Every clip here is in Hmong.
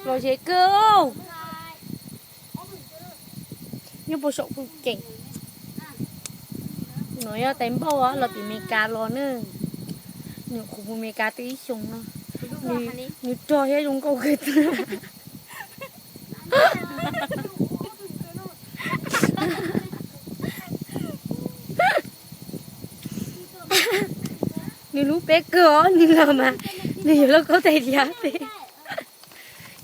Los ze kawg. Nyob puag saum tus ceem. No yog tais npauj los tim Meskas los na. Nyuam qhuav mus Meskas twb ib xyoos no. Nws rog thiab zoo nkauj kawg. Nws hlub peb kawg os, nws los mas nws yuav lauj kaub tais diav peb.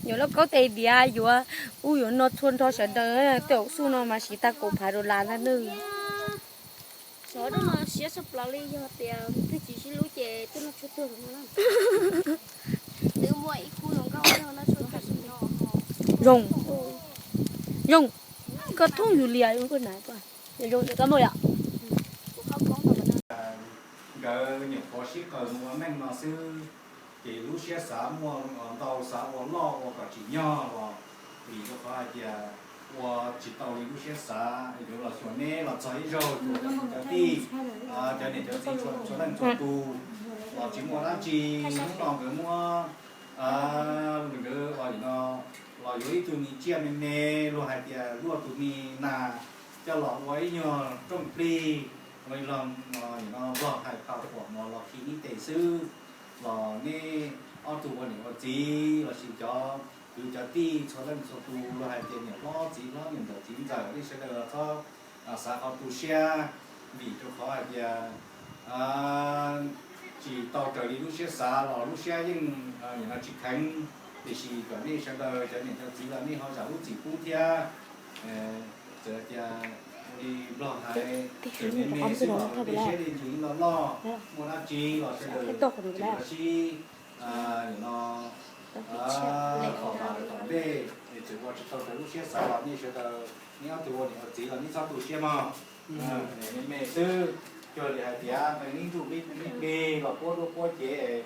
Yuav lauj kaub tais diav, yuav ub yuav no txhua nrho sawv daws. Tej zaum xub no mas siv tag kaum phav dollar ntag nawb. Zoo, zoo, koj thooj yus lias koj na, zoo koj muaj yom. Nkawd nyuam qhuav sib qawm mus ua neej no xwb, ces lub siab xav muaj ntau, xav ua loj ua kom tsim nyog los vim rau qhov hais tias ua tsis tau li lub siab xav. Yuav los xyuas neb los txog ib zaug, cov tij, cov niam cov txiv txhua leej txhua tus los tsis muaj dab tsi. Hnub no nkawd muab, nkawd no los yuav ib tug me tsiaj me me, luag hais tias luaj tus me nas coj los ua ib nyuag rooj plig, los no Nplog hais phaum kuam mos los khi neb tes xwb, los neb ob tug ua niam ua txiv lossis cov kwv cov tij txhua leej txhua tus, luag hais tias niam hlob txiv hlob niam ntxawm txiv ntxawm, nej sawv daws los txhob xav qhov tu siab, vim rau qhov hais tias tsis tau raws li lub siab xav los lub siab yeej tsis kheev. Tiam sis kom nej sawv daws cov niam cov txiv los nej ho zam lub txim pub thiab. Txawm tias ua li Nplog hais, tseem me me xwb los tej siab tej ntsws loj loj, muaj dab tsi los sawv daws tseem sib no tom vam tom ntej, es tseem ua tsis tau raws lub siab xav los nej sawv daws, neb ob tug ua niam ua txiv los neb txhob tu siab mog. Me me xwb, cuag li hais tias nqee ib ntsuj ib plig los puab duab puab cev,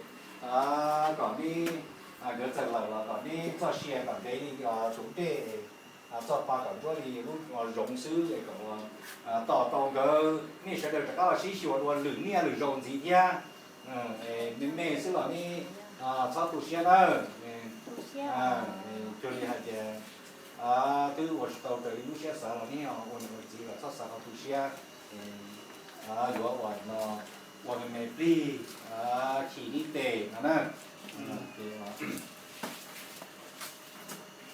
kom neb, nkawd txawm lawm los kom neb txoj sia kom ntev li tus dej, txoj pa kom ntsuab li lub zoov xwb, es kom ua tos tau nkawd, nej sawv daws rov qab los sib xyuas dua lwm niaj lwm zaus ntxiv thiab. Me me xwb los neb txhob tu siab nawb. Cuag li hais tias twb ua tsis tau raws li lub siab xav los neb ua niam ua txiv los txhob xav qhov tu siab. Yuav ua no, ua me me plig, chim neb tes no na.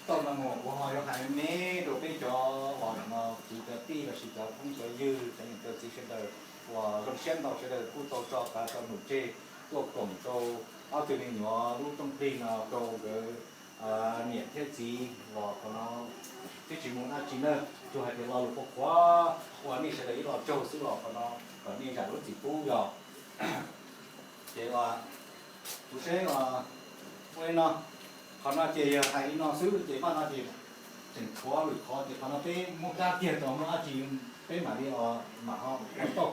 Tau no mus kuv ho yuav hais me rau peb cov uas no kwv cov tij lossis cov phooj cov ywg cov niam cov txiv sawv daws uas zoo siab ntau sawv daws kuj tau tso qav tso num tseg tuaj koom rau ob tug me nyuam lub rooj plig no rau nkawd niam thiab txiv los qhov no twb tsis muaj dab tsi na, tsuas hais tias lo lus qhuav qhuav ua nej sawv daws ib lo tsaug xwb los qhov no kom nej zam lub txim pub yog. Ces kuv seb ua li no, qhov no ces yog hais li no xwb ces maj no ces tseem tshuav lwm qhov ces qhov no peb muab kab kiag tso muaj dab tsi peb mam li mam ho tau.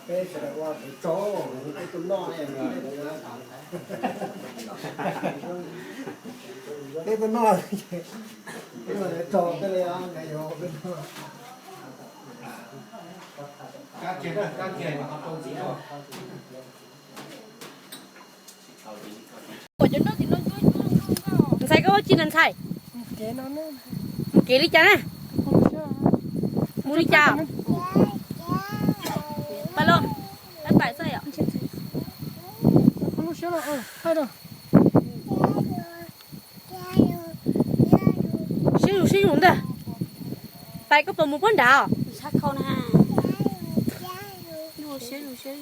Peb sawv daws ua tau, peb tuaj noj, peb tuaj noj, peb ua tau tej li, peb kab kiag, kab kiag mas ho tau ntxiv. Ntxhais, koj ua tsi na ntxhais? Mus kev li cas na? Mus li cas? Pais los, pais xwb yom. Siab zus siab zus ntag. Pais koj puas mus puag nrad?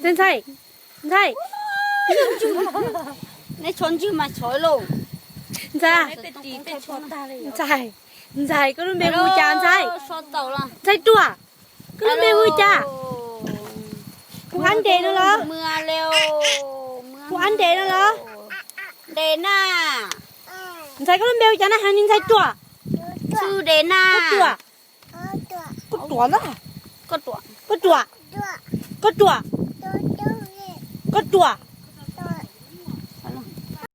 Ntxhais, ntxhais, ntxhais. Neb tsho ntswg mas tsho lauj. Ntxhais, ntxhais, ntxhais, koj lub npe hu cas ntxhais? Ntxhais ruam, koj lub npe hu cas? Hu ab ntes no los? Hu ab ntes no los? Ntes na. Ntxhais, koj lub npe hu cas na, hais li ntxhais ruam. Xwb ntes na. Koj ruam, koj ruam ntag. Koj ruam, koj ruam, koj ruam.